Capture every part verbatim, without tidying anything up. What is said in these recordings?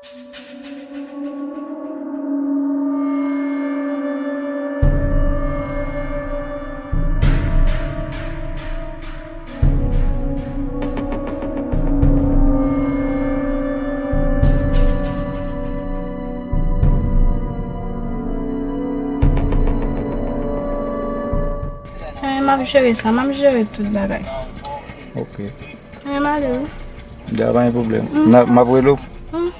Eh, m ap jere sa, m ap jere tout bagay. Ok. Eh, m ale, wi. Da, pa gen pwoblèm. Mhm. N a, m ap rele w. Mhm.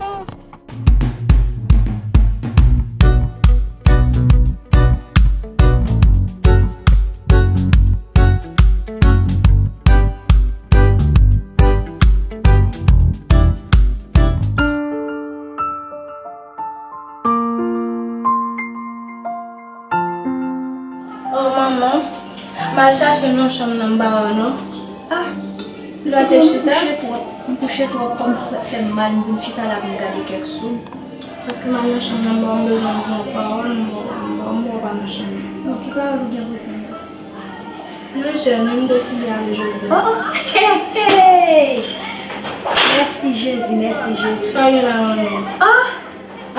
Oh, manman, m al chache nan chanm nan, m pa wè non. Ah, lè te chita. M kouche twòp, m kouche twòp, kò m fè, fè m mal, m vin chita la pou m gade kèk sou. Paske m al nan chanm nan, m bezwen di yon pawòl, m pa, m pa, m pa nan chanm nan. Bon, ki pawòl ou gen pou di m? Nan jèn, m deside ale jodi. Oh, oh, hey, hey! Mèsi Jezi, mèsi Jezi. Sa gen la, manman? Ah!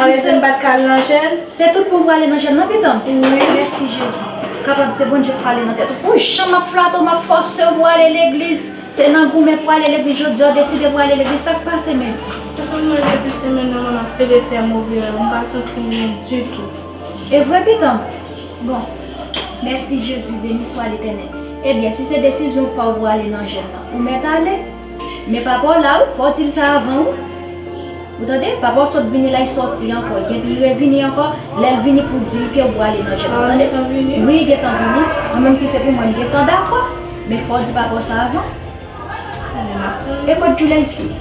Alè, se m pa t ka al nan jèn? Se tout pou w prale nan jèn nan, pitan? Wi. Mèsi Jezi. Kapab se Bondye k prale nan tèt ou. Pou jan m ap flatte w, m ap fòse w pou w ale legliz. Se nan goumen pou w ale legliz, jodi a w deside pou w ale legliz. Sa k pase menm? Paske mwen depi semèn nan, mwen ap plede fè move rèv. M pa santi m byen ditou. E vre, pitan? Bon, mèsi Jezi, beni swa Letènèl. Ebyen, si se desizyon pa w pou w ale nan jèn nan, ou mèt ale. Men papa w la, wi, fò w di l sa avan, wi. Ou tande? Papa w sot vini la, li sòti ankò. Li gentan revini ankò. Lè l vini pou w di l ke w prale nan jèn nan, tande? Ah, li gentan vini? Wi, li gentan vini. Mwen menm si se pou mwen, m gentan dakò. Men fò w di papa w sa avan. Tande, m ap tann. E kot Julie isit?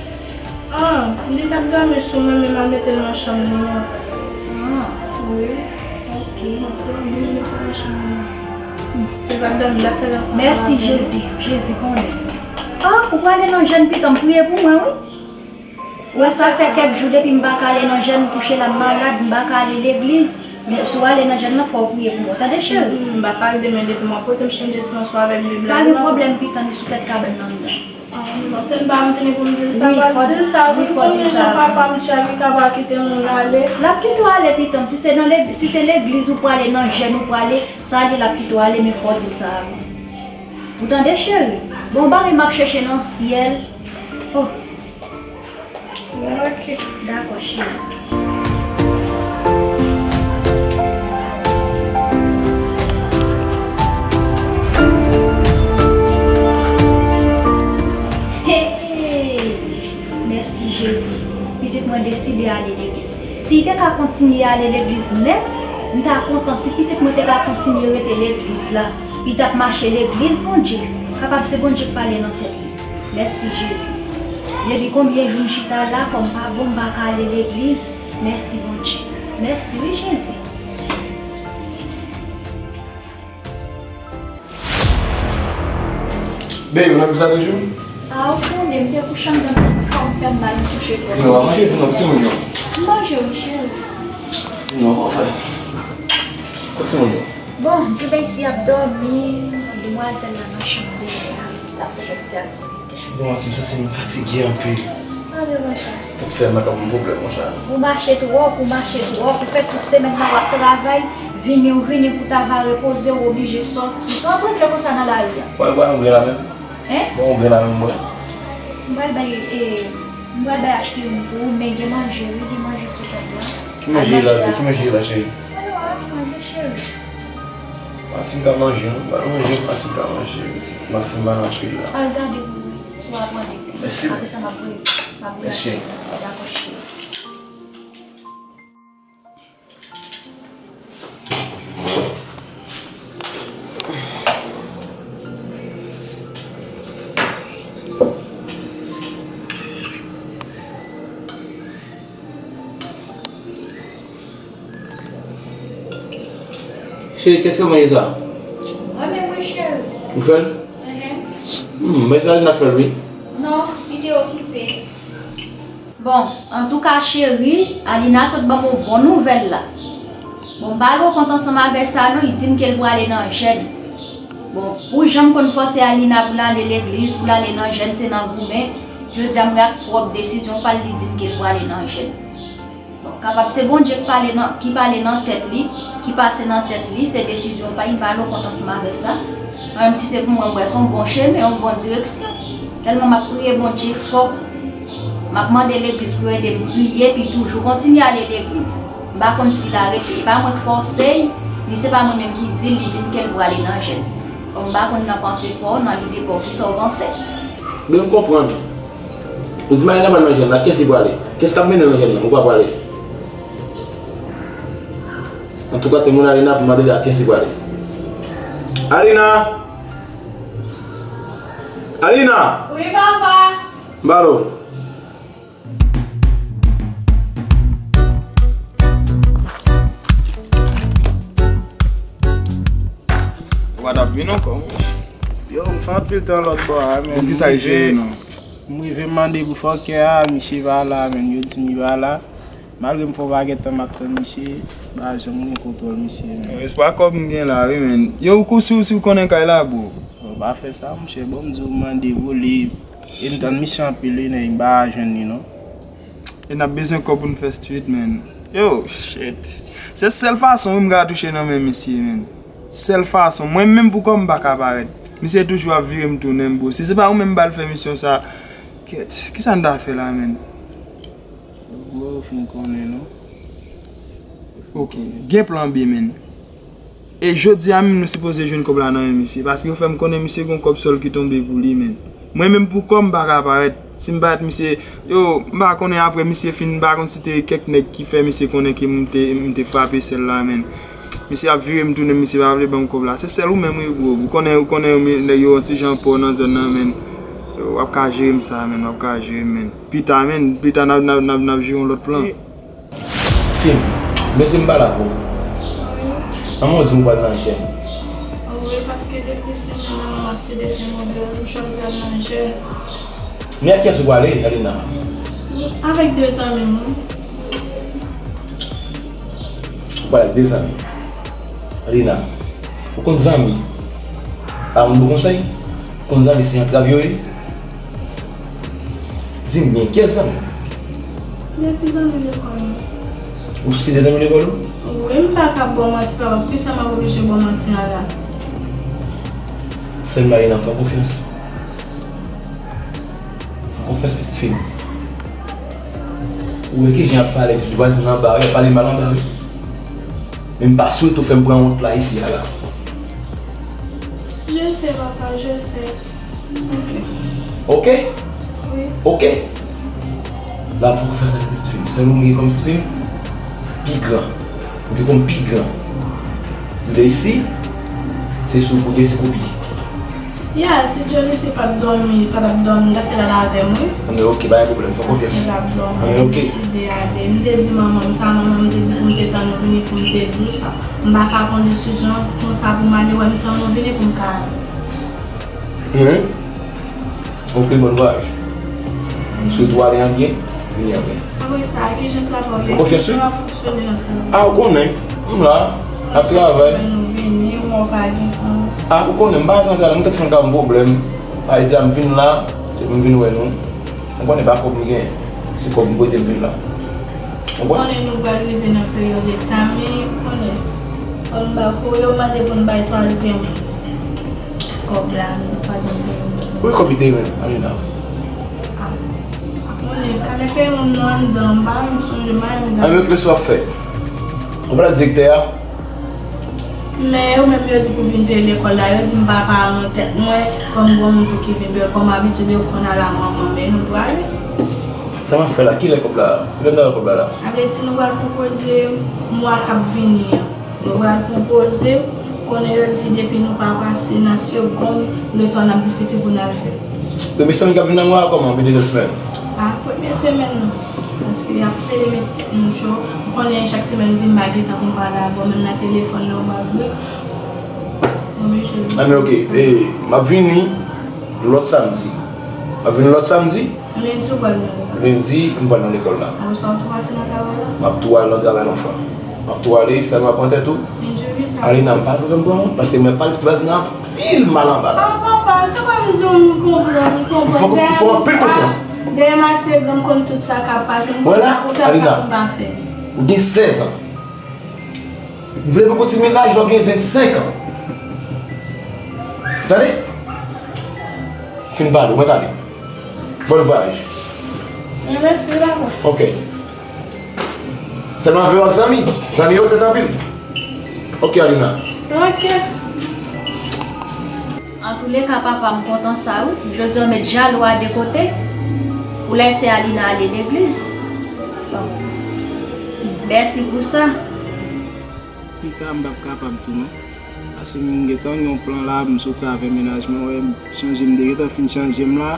Ah, li t ap dòmi sou mwen, men m al mete l nan chanm li an. Ah. Wi. Ok. M ap dòmi, m mete l nan chanm li an. Hmm. Si l pa t dòmi, l ap fè l ansanm avè m. Mèsi Jezi, Jezi konnen. Ah, ou prale nan jèn, pitan m, priye pou mwen, wi. Ou wè sa fè kèk jou depi m pa ka ale nan jèn, m kouche la, m malad, m pa ka ale legliz. Men si w ale nan jèn nan, fò w priye pou mwen. Tande, cheri? M, m pa pral demen depi m ap pote m chenn despansò avèk Bib la. Pa gen pwoblèm, pitan, li sou tèt kabann nan anndan. Ah, m ap tann pa m vini pou m di l sa, m pral di l sa, wi, fò di l sa. Papa m tchèl, li ka pa kite moun ale. L ap kite w ale, pitan m. Si se nan leg-, si se legliz ou prale, nan jèn ou prale, sa li, l ap kite w ale, men fò w di l sa avan. Ou tande, cheri? Bon, bagay m ap chèche nan syèl. Oh. Ok. Dakò, cheri. Hey! Mèsi, Jezi. Pitit mwen deside ale legliz. Si l te ka kontinye ale legliz nèt, m ta kontan. Si pitit mwen te ka kontinye rete legliz la, li t ap mache legliz, Bondye, kapab se Bondye k pale nan tèt li. Mèsi, Jezi. Depi konbyen jou m chita la, kò m pa bon, m pa ka ale legliz. Mèsi, Bondye. Mèsi, wi, Jezi. Baby, ou nan legliz la toujou? A, ou konnen, m te kouche anndan, m santi kò m fè m mal, m kouche twòp. Sinon, w a manje, sinon, timoun yo. M manje, wi, cheri. Non, pa fè. Kot timoun yo? Bon, Djoubeysi ap dòmi, demwazèl la nan chanm li, l ap fè kèk ti aktivite. Bon, ti, m santi m fatige anpil. Sa vle konsa. Tèt fè mal, pa gen pwoblèm konsa. Ou mache twòp, ou mache twòp, ou fè tout semèn nan w ap travay, vini, ou vini pou ta va repoze, ou oblije sòti. Sa w ap regle konsa nan lari a? Bon, bon, ou gen la menm? Hein? Bon, ou gen la menm, mwen. M pral bay, e, m pral bay achte youn pou ou, men gen manje, wi, gen manje sou tèt la. Ki manje la, ki manje la, cheri? Alò, a, ki manje, cheri? Pa si m ka manje, non. Pa manje, pa si m ka manje, pitit. M ap fè mal anpil la. Al gade pou ou, si w ap manje. Mèsi. Apre sa, m ap voye, m ap voye achte youn pou ou. Dakò, cheri. Cheri, kèske w manje sa? Mwen menm wi, cheri. Ou fè l? Enhen. Hmm, men sa Alina fè l wi. Non, li te okipe. Bon, antouka, cheri, Alina sot ban m yon bon nouvèl la. Bon, m pa twò kontan ansanm avè sa non, li di m ke l prale nan jèn. Bon, pou jan m konn fòse Alina pou l ale legliz, pou l ale nan jèn, se nan goumen. Jodi a, m wè ak pwòp desizyon pa l, li di m ke l prale nan jèn. Bon, kapab se Bondye ki pale nan, ki pale nan tèt li, ki pase nan tèt li, se desizyon pa li, m pa lòkontan ansanm avèk sa. Mwen menm si se pou mwen, m wè se yon bon chemen, yon bon direksyon. Sèlman m ap priye Bondye fò. M ap mande legliz pou yo ede m priye, epi toujou kontinye ale legliz. M pa konn si l arete, e pa mwen k fòse l, ni se pa mwen menm ki di l, li di m ke l prale nan jèn. Bon, m pa konn nan panse pa w, nan lide pa w, kisa w panse? Men m konprann. Ou di Marina pral nan jèn la, kiyès li prale? Kiyès k ap mennen l nan jèn nan? Ou pa prale. Antouka, timoun Alina ap mande la, kiyès li prale? Alina! Alina! Wi, papa! M pale w. Ou pa t ap vin ankò, wi. Yo, m fè anpil tan lòt bò a, men. Poukisa l jere nou? M rive mande pou fòkè a, misye pa la, men. Yo di m li pa la. Malgre m fè yon pakèt tan m ap tann misye, m pa janm gen kontwòl misye, men. Espwa kòb m gen la, wi, men. Yo, ou kou si w, si w konnen kay la, bro. Yo, pa fè sa, monchè. Bon, m di w, m mande pou li. E m tann misye anpil, wi, men m pa jwenn li, non. E n ap bezwen kòb pou n fè street, men. Yo, shit. Se sèl fason, wi, m ka touche nan men misye, men. Sèl fason. Mwen menm pou kò m pa ka parèt. Misye toujou ap vire m tounen m, bro. Si se pa ou menm m pral fè misyon sa, kèt, kisa n ta fè la, men? Bro, ou fin konnen, non? Ok. Gen plan B, men. E jodi a menm nou sipoze jwenn kòb la nan men misye. Paske yo fè m konnen misye gon kòb sòl ki tonbe pou li, men. Mwen menm pou kò m pa ka parèt. Si m parèt misye, yo, m pa konnen apre misye fin, m pa konn si te kèk nèg ki fè misye konnen ke m te, m te frape sèl la, men. Misye ap vire m tounen, misye pa vle ban m kòb la. Se sèl ou menm, wi, bro. Ou konnen, ou konnen, men, nèg yo yon ti jan pò nan zòn nan, men. W ap ka jere m sa, men. W ap ka jere m, men. Pita, men. Pita, n ap, n ap, n ap, n ap jere yon lòt plan. Pitit fi m, men se m pa la pou ou. An mwen di m pral nan jèn. Wi, paske depi semèn nan, m ap plede fè modèl, m chwazi al nan jèn. Men ak kiyès ou prale, Alina? Avèk de zanmi m, wi. Ou pral de zanmi. Alina, ou konn zanmi pa yon bon konsèy? Ou konn zanmi se antrav yo ye? Di m byen, kiyès zanmi? De ti zanmi lekòl mwen. Ou site zanmi lekòl ou? Wi, m pa ka ba w manti, papa. Poukisa m ap oblije ba w manti a la? Sèlman Alina, m fè w konfyans. Fè konfyans, pitit fi m. Ou wè kijan y ap pale pitit vwazen nan anba, y ap pale mal anba, wi. Men m pa swete w fè m pran wont la isi a la. Je sais, papa, je sais. Ok. Ok? Wi. Ok? La, fè konfyans ak pitit fi m. Sèl ou m gen kòm pitit fi m, pi gran. Ou gen kòm pi gran. Ou de isi, se sou pou gen se koupi. Ya, si Johnny se pa t dòmi, pa t ap dòmi, l t ap fè l al avè m, wi. Anben, ok, pa gen pwoblèm, fè konfyans. Paske l ap dòmi, anben, ok. M deside ale. M te di manman m sa, manman m te di pou m te tann ou vini pou m te di w sa. M pa ka pran desizyon konsa pou m ale wè m tann ou vini pou m ka ale. Wi. Ok, bon vwayaj. M swete w ale an byen, vini an byen. Apre sa, kijan travay ou ye? Fè konfyans, wi. Kijan w ap fonksyone nan travay? A, ou konnen, m la, ap travay. Chak semèn nou vini, ou wè w pa gen tan. A, ou konnen, m pa janm travay, m tèt fè m ka ban m pwoblèm. Sa vle di a, m vin la, se pou m vin wè nou. Ou konnen pa kòb m gen, se kòb m prete m vin la. Ou konprann? Konnen nou pral rive nan peryòd egzamen, ou konnen. Fò n ba, fò yo mande pou n bay twazyèm kòb la, nou pa janm gen. Wi, kòb li te menm, Alina. A, konnen, kanè peyi m nan anndan, m pa menm sonje, m pa menm gade. Anben, kilès w ap fè? Ou pral di direktè a? Men yo menm yo di pou vin peye lekòl la, yo di m pa ka al nan tèt mwen, fò m gon moun pou ki vin peye, kòm abitid yo konn al a manman, men nou prale. Sa m ap fè la? Kilè kòb la? Kilè m ta wè kòb la la? Sa vle di nou pral konpoze mwa k ap vini an. Nou pral konpoze, konnen yo di depi nou pa pase nan segonn, retou an ap difisil pou n al fè. Premye semèn k ap vini an mwa a kòman? Oubyen dezyèm semèn? A, premye semèn nan. Paske y ap plede met tèt nou cho. Ou konnen chak semèn m vin m pa gen tan pou m pale avè w, menm nan telefòn nan ou pa vre. Mwen bezwen. Anben, ok. E, m ap vini lòt samdi. M ap vini lòt samdi. Lendi ou pral nan lekòl? Lendi, m pral nan lekòl la. Apre sa w ap tou pase nan travay la? M ap tou al nan travay la yon fwa. M ap tou ale, sèlman pran tèt ou. Lendi, wi, sa. Alina, m pa vle fè m pran wont, paske mwen pale tout baz nan anpil mal anba la. A, papa, se pa m di w, m konprann, m konprann. M fè w anpil konfyans. Dèyè m ase gran, m konn tout sa k ap pase, m konn sa pou fè, sa pou m pa fè. Ou gen sèz an. M vle pou gon ti mennaj lè w gen vennsenk an. Tande? Fin pale, mwen tande. Bon vwayaj. Mèsi, papa. Ok. Sèlman veyo ak zanmi. Zanmi yo trèt anpil. Ok, Alina. Ok. Antouleka, papa, m kontan sa, wi. Jodi a, w met jalou a de kote. Ou lèse Alina ale legliz. Mèsi pou sa. Pita, m p ap kapab tou, non. Paske m gentan gen yon plan la, m soti avè mennaj mwen, wè, m chanje, m te gentan fin chanje m la.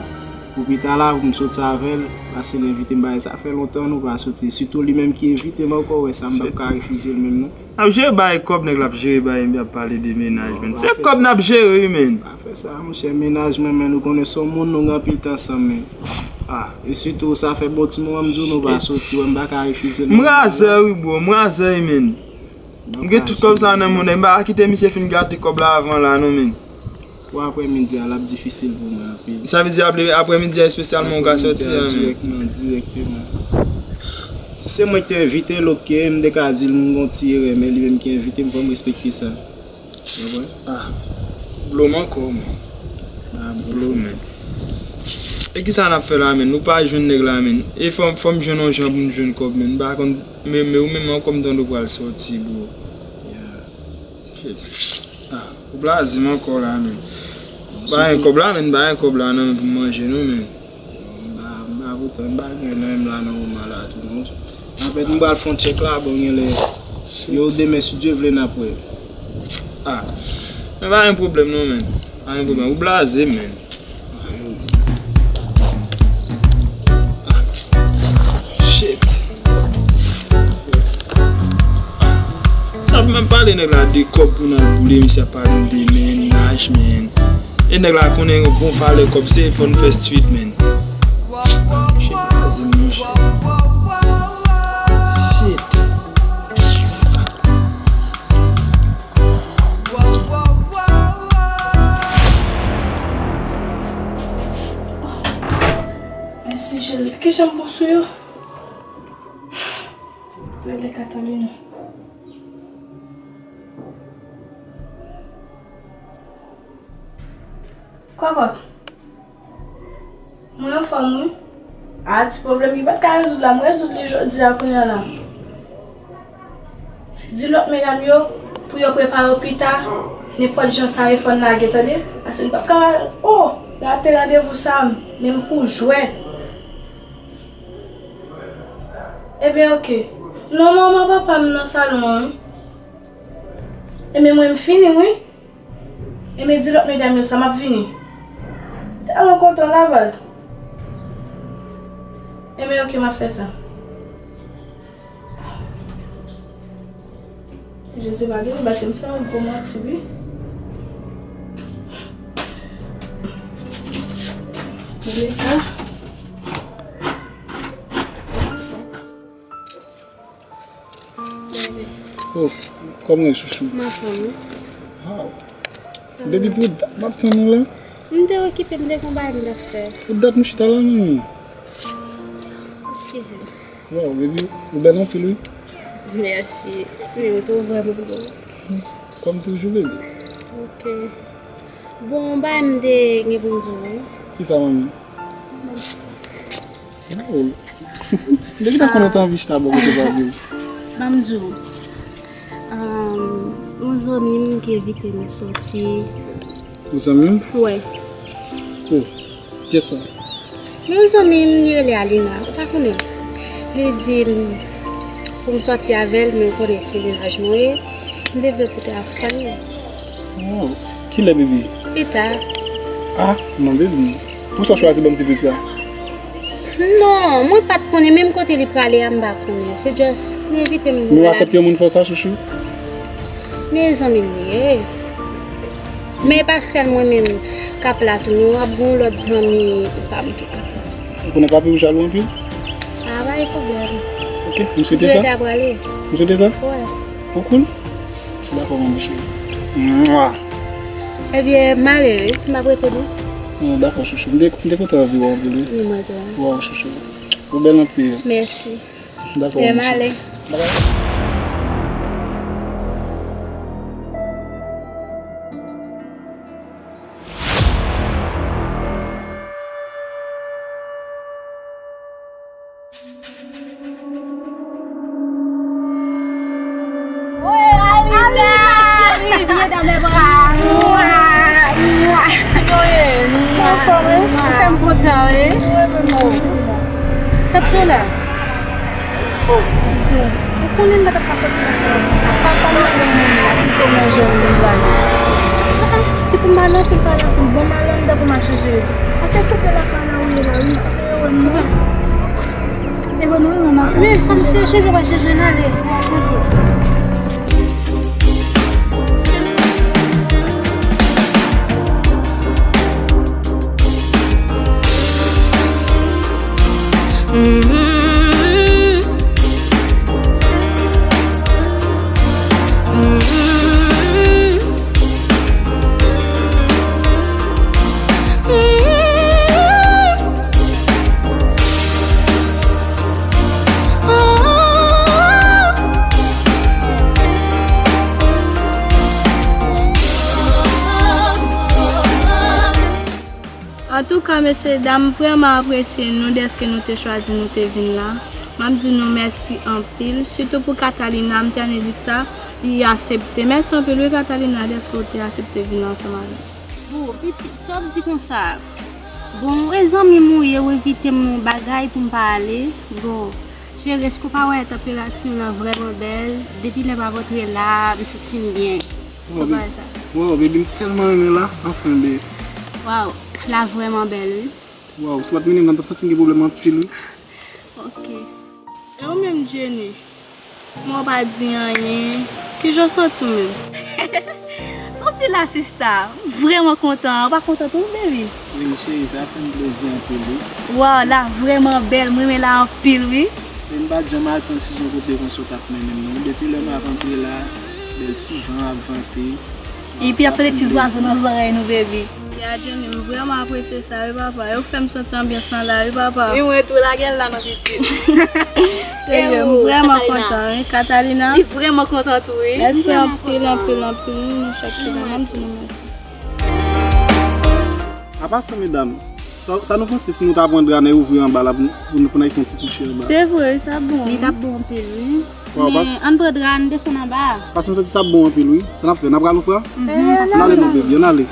Pou pita la, pou m soti avè l, paske l envite m, bagay sa fè lontan nou pa soti. Sitou li menm ki envite m ankò, wè, sa m p ap ka refize l menm, non. Ap jere bay kòb, nèg la ap jere bay, epi ap pale de mennaj, menn. Se kòb n ap jere, wi, menn. Pa fè sa, monchè, mennaj mwen, menn, ou konnen se yon moun nou gen anpil tan ansanm, menn. Ah, e sitou, sa fè bon ti moman m di w nou pa soti, wè, m pa ka refize l, menn. M razè, wi, bro, m razè, wi, menn. M gen tout kòb sa nan men w, nèg, m pa ka kite misye fin gate kòb la avan la, non, menn. Pou aprèmidi a, l ap difisil pou mwen anpil. Sa vle di apre, aprèmidi a espesyalman ou ka sòti a, menn. Dirèkteman, dirèkteman. Si se mwen ki te envite l, oke, m te ka di l m gon ti erè, men li menm ki envite m, fò m respekte sa. Ou konprann? Ah, blow m ankò, menn. Ah, blow, menn. E kisa n ap fè la, menn? Nou pa jwenn nèg la, menn. E fò, fò m jwenn yon jan pou m jwenn kòb, menn. M pa konn, men, men ou menm ankò m tande w pral sòti, bro. Yeah. Shit. Ah, ou blaze m ankò la, menn. Ba yon kòb la, menn, ba yon kòb la, non, menn, pou manje, non, menn. M ba, m ba pou tan, m ba gen nan menm la, nan moman la, tou, non. Anfèt, m pral fè yon tchèk la, bon, genlè. Yo, demen, si Dye vle, n ap wè. Ah. Men pa gen pwoblèm, non, menn. Pa gen pwoblèm. Ou blaze, menn. Shit. Sa pou mwen pale nèg la de kòb pou n al boule, misye ap pale m de mennaj, menn. E nèg la konnen yon bon valè kòb, se fò n fè street, menn. Shit, azin, monchè. Shit. Mèsi, Jezi. Ki jan m bon sou yo? Rele Catalina. Kòkòt. Mwen anfòm, wi. A, ti pwoblèm ki pa t ka rezoud la, m rezoud li jodi a kounye a la. Di lòt medam yo pou yo prepare w pita, nenpòt jan sa e fò n lage, tande? Paske n p ap ka, o, rate randevou sa, menm pou jwèt. Ebyen, oke. Non, manman, papa m nan salon an, wi. Ebyen, mwen, m fini, wi. Ebyen, di lòt medam yo sa, m ap vini. Tèlman kontan la, baz. Ebyen, oke, m ap fè sa. Jezi pa gen, paske m fè yon gwo manti, wi. Reta. Oh, kòman w ye, chouchou? M anfòm, wi. Wow. Baby, pou dat m ap tann ou la. M te okipe, m te gen bagay m t ap fè. Pou dat m chita la, manmi. Eskize m. Wow, baby, ou bèl anpil, wi. Mèsi. Men ou tou vrèman bèl. Kòm toujou, baby. Ok. Bon, bagay m te gen pou m di w, wi. Kisa, manmi? Wow. Depi ta konnen w te anvi chita bò kote papi w. Ban m di w. Ahn, yon zanmi m ki envite m sòti. Yon zanmi w? Wi. Oh, kiyès sa? Yon zanmi m, li rele Alina. Ou pa konnen? Li di m pou m sòti avè l, men w konnen se mennaj mwen ye. M te vle pou te akonpaye l. Oh, kilè, baby? Pita. Ah, non, baby. Poukisa w chwazi ban m sipriz sa? Non, mwen pa t konnen menm kote li prale a, m pa konnen. Se just, li envite m. Men w aksepte yon moun fè w sa, chouchou? Men zanmi m li ye. Men e pa sèl mwen menm k ap la tou, non, ap gen yon lòt zanmi pa m tou. Ou konnen papi w jalou anpil? A, pa gen pwoblèm. Ok, m swete sa. Li rete ap prale. M swete sa? Wi. Ou cool? Dakò, manmi cheri. Mwa. Ebyen, m ale, wi. M ap rete, non. Ah, dakò, chouchou. M te, m te kontan anvi wè w anpil, wi. Wi, mwen tou. Waw, chouchou. Ou bèl anpil. Mèsi. Dakò, manmi cheri. M ale. Alina, cheri, vye dam nan pran. Mwa, mwa. Anfòm, wi. Ou fè m kontan, wi. Sa t ou la? Oh, ou konnen m pa t ap ka soti nan kay la konsa. Papa m nan yon moun la, ki se nan jèn moun la. Ah, ah, pitit m pale anpil, pale anpil. Bon, m ale anndan pou m al chanje. Paske tout lè lakay la, ou ye la, wi. Ou pa wè m non. E bon, nou, nou, nou. Men, kòm se chanje, w pa chanje, n ale. Antouka, mesye dam, m vrèman apresye nou dèske nou te chwazi nou te vin la. M ap di nou mèsi anpil, sitou pou Catalina, m tèlman di sa, li aksepte. Mèsi anpil, wi, Catalina, dèske w te aksepte vin ansanm avè m. Bon, pitit, sa w ap di konsa? Bon, e zanmi m ou ye, ou envite m nan yon bagay pou m pa ale. Bon, cheri, èske w pa wè tanperati w lan vrèman bèl? Depi lè m ap antre la, m santi m byen. Sa pa sa. Waw, baby, m tèlman renmen la, anfen, baby. Waw, la vrèman bèl, wi. Waw, si w pa t mennen m la, m t ap santi m gen pwoblèm anpil, wi. Ok. E ou menm, Jenny? Mwen pa di anyen. Kijan w santi w menm? Santi la, sista. M vrèman kontan. Ou pa kontan tou, baby? Wi, cheri, sa fè m plezi anpil, wi. Waw, la vrèman bèl. M renmen la anpil, wi. E m pa t janm atann si se yon kote konsa w t ap mennen m, non. Depi lè m ap antre la, bèl ti van ap vante. Epi ap tande ti zwazo nan zòrèy nou, baby. Ya, Jenny, m vrèman apresye sa, wi, papa. Yo fè m santi anbyans lan la, wi, papa. Wi, mwen tou, lage l la non, pitit. Serye, m vrèman kontan, wi, Catalina. Li vrèman kontan tou, wi. Mèsi anpil, anpil, anpil, wi, nou chak ki la, m ap di nou mèsi. Apa sa, medam, sa, sa nou panse si nou ta pran dra n ouvri anba la pou, pou nou, pou n al fè yon ti kouche anba? Se vre, wi, sa bon. Li t ap bon anpil, wi. Waw, men ann pran dra, ann desann anba a. Paske m santi sa bon anpil, wi. Sa n ap fè? N ap rale yon fwa? Mhm. Ann ale non, baby, ann ale.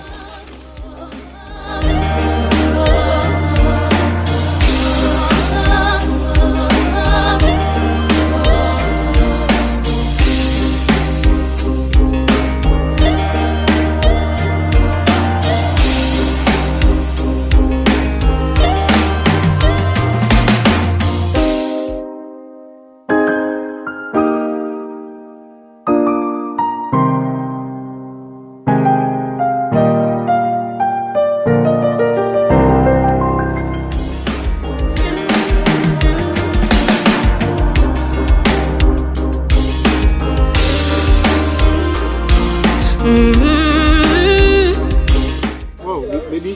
Wow, baby.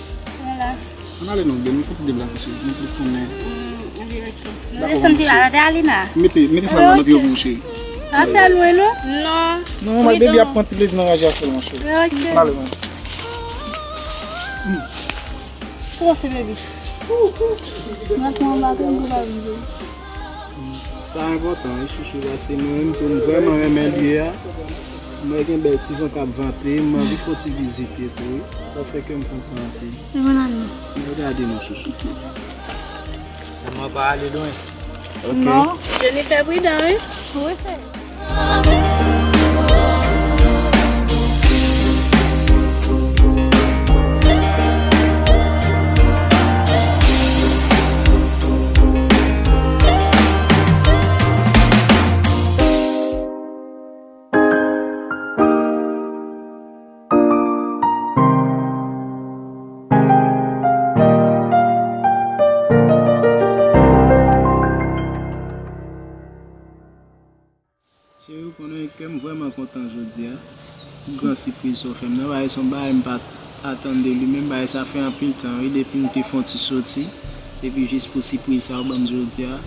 Ann ale non, bèl, m fouti deplase, cheri, pou m plis konnen. Mm, ok, ok. Nou desann pi la, de Alina. Mete, mete sa nan pye pou ou, cheri. Pa fè lwen, non? Non. Non, mwen, baby ap pran ti plezi nan raje a sèlman, cheri. Ok. Ann ale, mwen. Kòman se, baby? Mwen, mwen pa konn pou pa vin, baby. Sa enpòtan, wi, chouchou, paske mwen menm tou, m vrèman renmen lye a. Mwen gen bèl ti van k ap vante, m anvi fè yon ti vizite tou, wi. Sa fè kè m kontan anpil. Mwen gade nou, chouchou. Mwen pa ale lwen. Ok. Non. Jennifer pridan, wi. Wi, cheri. Cheri, ou konnen ke m vrèman kontan jodi a. Pou gran sipriz sa w fè m nan, bagay sa yon bagay m pa t atann de li menm, bagay sa fè anpil tan, wi, depi m te fè yon ti soti. Epi jis pou sipriz sa w ban m jodi a,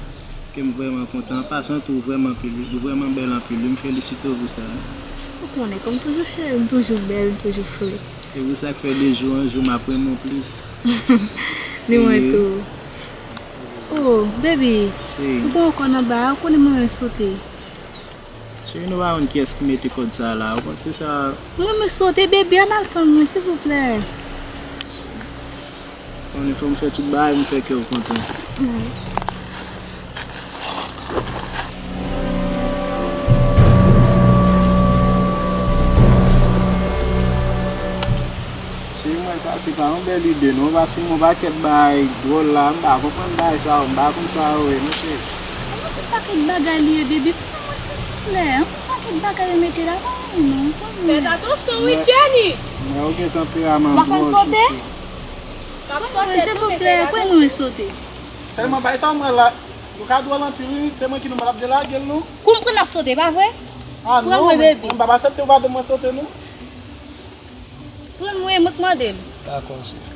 M vrèman kontan. An pasan tou, ou vrèman anpil, ou vrèman bèl anpil wi. M felisite w pou sa. Ou konnen, kòm toujou cheri, m toujou bèl, m toujou fre. Se pou sa k fè de jou an jou m ap renmen w plis. Ni mwen tou. Oh, baby, Cheri, ou bon kò nan ba, ou konnen mwen renmen sote. cheri, nou pa konn kiyès ki mete kòd sa la. Ou konn se sa. Mwen renmen sote, baby, ann al tann mwen, silvouplè. Konnen fò m fè tout bagay, m fè kè w kontan. Cheri mwen, sa se pa yon bèl ide non, paske yon pakèt bagay dwòl la, m pa konprann bagay sa yo, m pa konn sa yo ye non cheri. Yon pakèt bagay li ye, baby, pran mwen silvouplè. Yon pakèt bagay yo mete la, pa mwen non, pran mwen. Fèt atansyon wi Jenny. Mwen ou gen tanperaman Ou pa konn dwòl sote? cheri. Kap Pran sote mwen tou, silvouplè, fèt pran mwen sote. Sèlman bagay sa w mwen la, nou ka dwòl anpil wi, se mwen ki nou malad de lage l non. Kou m pran ap sote, pa vre? Ah Pran non, mwen, mwen baby. m pa pa aksepte w pa de mwen sote non. Pran mwen, mwen k mande l. Dakò cheri.